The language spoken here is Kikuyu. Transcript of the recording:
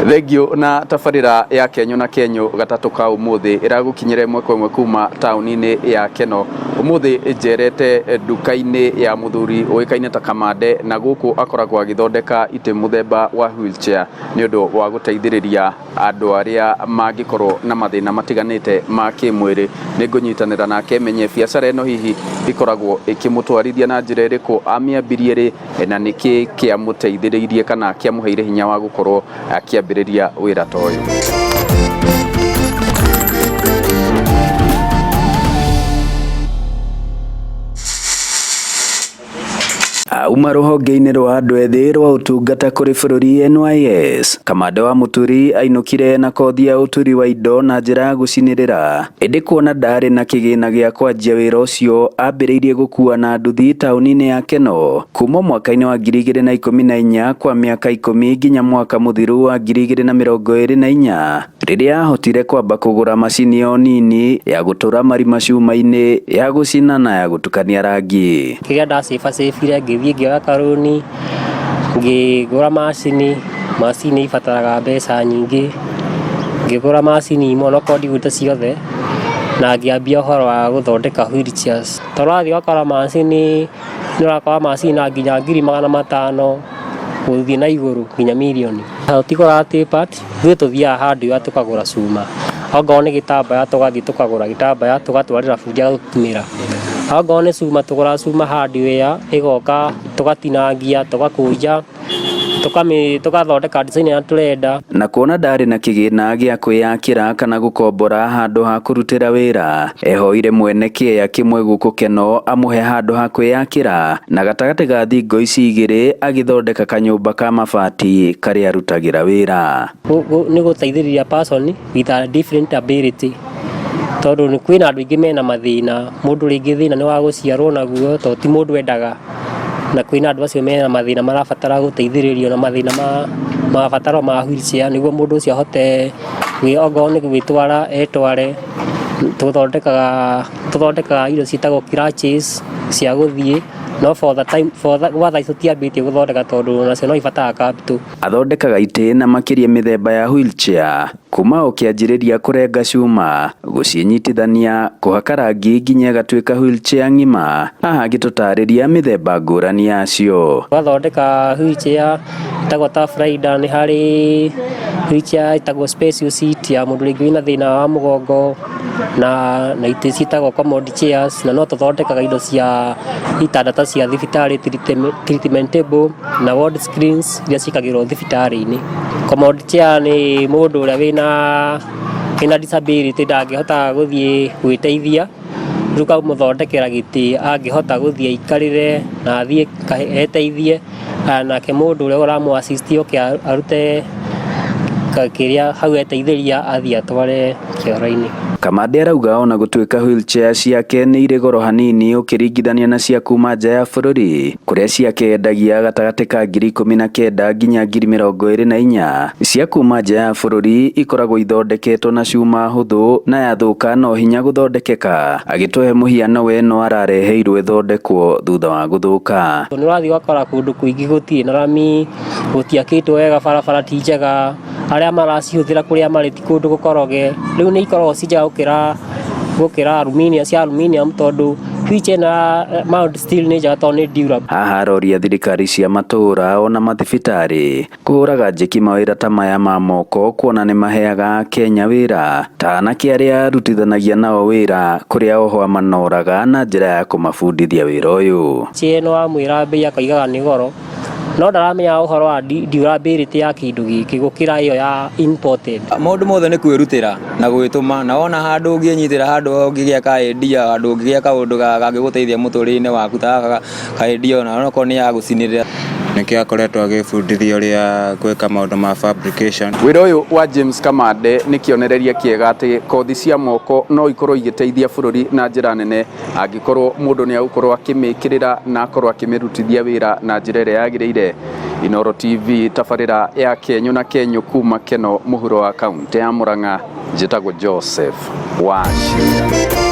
Thengio na tabarĩra ya Kenyũ na Kenyũ gatatũ ka ũmũthĩ ĩragũkinyĩra ĩmwe kwa ĩmwe kuma taũni-inĩ ya Keno. Ũmũthĩ njerete nduka-inĩ ya mũthuri ũĩkaine ta Kamande, na gũkũ akoragwo agĩthondeka itĩ mũthemba wa wheelchair nĩ ũndũ wa gũteithĩrĩria andũ arĩa mangĩkorwo na mathĩna matiganĩte ma kĩmwĩrĩ. Nĩ ngũnyitanĩra nake menye biacara ĩno hihi ĩkoragwo ĩkĩmũtwarithia na njĩra ĩrĩkũ, amĩambirie rĩ, na nĩkĩ kĩamũteithĩrĩirie kana kĩamũheire hinya wa gũkorwo akĩambĩrĩria wĩra ta ũyũ. Auma rũhonge-inĩ rwa andũ ethĩ rwa ũtungata kũrĩ bũrũri NYS, Kamande wa Mũturi ainũkire na kothi ya ũturi wa indo na njĩra ya gũcinĩrĩra. Ĩndĩ kuona ndaarĩ na kĩgĩna gĩa kwanjia wĩra ũcio, ambĩrĩirie gũkua na nduthi taũni-inĩ ya Kenol kuma mwaka-inĩ wa 2014 kwa mĩaka 10 nginya mwaka mũthiru wa 2024 rĩrĩa ahotire kwamba kũgũra macini o nini ya gũtũra marima cuma-inĩ, ya gũcina na ya gũtukania rangi. Kĩrĩa ndacĩbacĩbire ngĩthiĩ ngĩoya karũni, ngĩgũra macini, macini ibataraga mbeca nyingĩ, ngĩgũra macini imwe onokorwo ndigũrĩte ciothe, na ngĩambia ũhoro wa gũthondeka wheelchairs. Tondũ ũrathiĩ ũgakora macini, nĩ ũrakora macini na nginya 500,000 gũthiĩ na igũrũ nginya mirioni. Tũtigũraga tape ithuĩ tũthiaga hardware tũkagũra cuma, okorwo nĩ gĩtambaya tũgathiĩ tũkagũra gĩtambaya tũgatwarĩra bundi agatũtumĩra, okorwo nĩ cuma tũgũraga cuma hardware ĩgoka tũgatinangia tũgakũnja tũgathondeka design ĩrĩa tũrenda. Na kuona ndarĩ na kĩgĩna gĩa kwĩyakĩra kana gũkombora handũ ha kũrutĩra wĩra, ehoire mwene kĩea kĩmwe gũkũ Kenol amũhe handũ ha kwĩyakĩra, na gatagatĩ ga thingo ici igĩrĩ agĩthondeka kanyũmba ka mabati karĩa arutagĩra wĩra. Nĩ gũteithĩrĩria person with a different ability tondũ kwĩna andũ aingĩ mena mathĩna, mũndũ rĩngĩ thĩna nĩ wa gũciarwo naguo tondũ ti mũndũ endaga, na kwĩna andũ acio mena mathĩna marabatara gũteithĩrĩrio na mathĩna ma mabataro ma wheelchair nĩguo mũndũ ũcio ahote okorwo nĩ gwĩtwara etware. Tũthondekaga indo ciĩtagwo crutches cia gũthiĩ no for the time for the gwa thaa ici tũtiambĩtie gũthondeka tondũ onacio no ibataraga capital. Athondekaga itĩ na makĩria mĩthemba ya wheelchair kuma o kĩanjĩrĩria kũrenga cuma, gũcinyitithania, kũhaka rangi nginya ĩgatuĩka wheelchair ng'ima. Haha agĩtũtarĩria mĩthemba ngũrani yacio. Tũgathondeka wheelchair ĩtagwo Tough Rider, nĩ harĩ wheelchair ĩtagwo special seat ya mũndũ rĩngĩ wĩna thĩna wa mũgongo na itĩ ciĩtagwo commode chairs, na no tũthondekaga indo cia itanda ta cia thibitarĩ, treatment table na ward screens iria ciĩkagĩrwo thibitarĩ-inĩ. Commode chair nĩ mũndũ ũrĩa wĩna disability ndangĩhota gũthiĩ gwĩteithia, rĩu ũkamũthondekera gĩtĩ angĩhota gũthiĩ aikarĩre na athiĩ eteithie, nake mũndũ ũrĩa ũramũ assist oke arute kĩrĩa hau eteithĩria athiĩ atware kĩoro-inĩ. Kamande arauga ona gũtuĩka wheelchair ciake nĩ irĩ goro hanini ũkĩringithania na cia kuma nja ya bũrũri, kũrĩa ciake endagia gatagatĩ ka 19,000 nginya 24,000, cia kuma nja ya bũrũri ikoragwo ithondeketwo na cuma hũthũ na yathũka no hinya gũthondekeka. Agĩtũhe mũhiano we no arareheirwo ĩthondekwo thutha wa gũthũka. Nĩ ũrathiĩ ũgakora kũndũ kũingĩ gũtirĩ na rami, gũtiakĩtwo wega, barabara ti njega, arĩa maracihũthĩra kũrĩa marĩ ti kũndũ gũkoroge, rĩu nĩ ikoragwo ci njega gũkĩra aluminium, cia aluminium tondũ wheelchair na mild steel nĩ njega tondũ nĩ durable. Haha aroria thirikari cia matũũra ona mathibitarĩ kũhũraga njeki mawĩra ta maya ma moko kuona nĩ maheaga Akenya wĩra ta anake arĩa arutithanagia nao wĩra kũrĩa oho amanoraga na njĩra ya kũmabundithia wĩra ũyũ. Chair ĩno wamwĩra mbei akoigaga nĩ goro, no ndaramenya ũhoro wa durability ya kĩndũ gĩkĩ gũkĩra ĩyo ya imported. Maũndũ mothe nĩ kwĩrutĩra na gwĩtũma, na wona handũ ũngĩnyitĩra, handũ ũngĩgĩa ka idea, handũ ũngĩgĩa kaũndũ kangĩgũteithia mũtũrĩre-inĩ waku ta gaka ka idea ona onokorwo nĩ ya gũcinĩrĩra. Nĩkĩo akoretwo agĩbundithia ũrĩa gwĩka maũndũ ma fabrication. Wĩra ũyũ wa James Kamande nĩ kĩonereria kĩega atĩ kothi cia moko no ikorwo igĩteithia bũrũri na njĩra nene angĩkorwo mũndũ nĩ agũkorwo akĩmĩkĩrĩra na akorwo akĩmĩrutithia wĩra na njĩra ĩrĩa yagĩrĩire. Inooro TV tabarĩra ya Kenyũ na Kenyũ kuma Keno mũhuro wa kaunti ya Murang'a, njĩtagwo Joseph Wachira.